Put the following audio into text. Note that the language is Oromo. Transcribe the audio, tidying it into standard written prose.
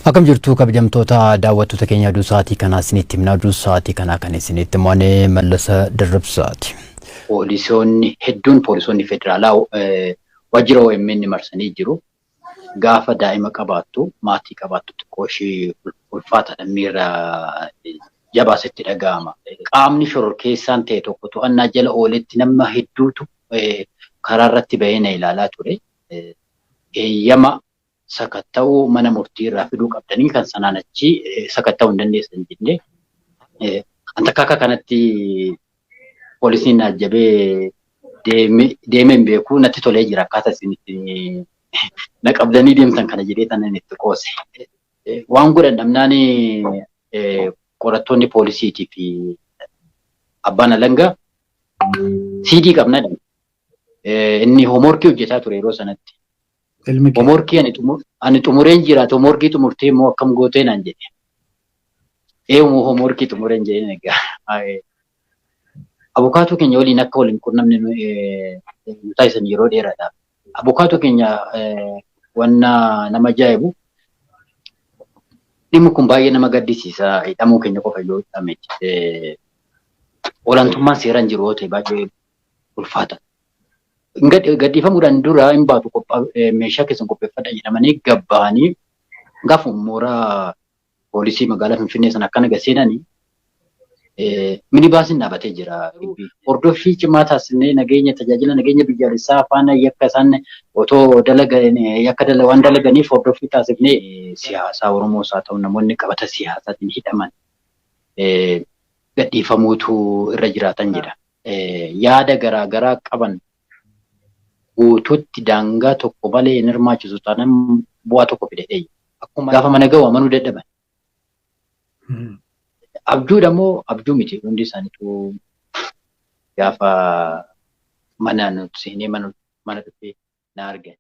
Akkam jirtu kabajamtoota daawwattoota keenya, oduu sa'aatii kanaa isinitti himna. Oduu sa'aatii kanaa kan isinitti himane Mallasa Dirribsaati. Poolisoonni hedduun, poolisoonni federaalaa waajjira OMN marsanii jiru. Gaafa daa'ima qabaattu, maatii qabaattu, xiqqoo ishee ulfaataadha, miira jabaasitti dhaga'ama. Qaamni shororkeessaan ta'e tokko to'annaa jala ooletti nama hedduutu karaa irratti bahee na ilaalaa ture. Eeyyama sakatta'uu mana murtii irraa fiduu qabdanii, kan sanaan achi sakatta'uu hin dandeessan jennee. An takka akka kanatti poolisiin na ajjabee deemee hin beeku, natti tolee jira akkaataa isin itti na qabdanii deemtan kana jedhee tanan itti qoose. Waan godhan dhabnaan qorattoonni poolisiitii fi abbaan alangaa CD qabna jedhan. Inni homeworkii hojjetaa ture yeroo sanatti. Ilmi kee. Homeworkii ani xumureen jiraate, homeworkii xumurtee immoo akkam gootee naan jedhe. Eewu, homeworkii xumureen jedheen egaa. Abukaatoo keenya waliin akka waliin qunnamne nu taasisan yeroo dheeraadhaaf. Abukaatoo keenya, wanna nama ajaa'ibu, dhimmi kun baay'ee nama gaddisiisa, hidhamuu keenya qofa yoo hidhame. Olaantummaan seeraan jiru yoo ta'e baay'ee ulfaata. Gadhiifamuudhaan dura hin baatu, meeshaa keessan qopheeffadha jedhamanii gabba'anii gaafa mooraa poolisii magaalaa Finfinnee sana akkana seenanii minibaasiin dhaabatee jira. Hordoffii cimaa taasisnee nageenya tajaajila nageenya biyyaalessaa faana yakka isaan otoo dalagan, yakka waan dalaganiif hordoffii taasifnee, siyaasaa Oromoos haa ta'u namoonni qabata siyaasaatiin hidhaman gadhiifamuutu irra jiraatan jedha. Yaada garaa garaa qaban guutuutti daangaa tokko malee hin hirmaachisu taanaan bu'aa tokko fide. Akkuma gaafa mana ga'u amanuu dadhaban. Abjuudha moo abjuu miti, hundi isaaniitu gaafa mana nuti seenee mana dhufee na argan.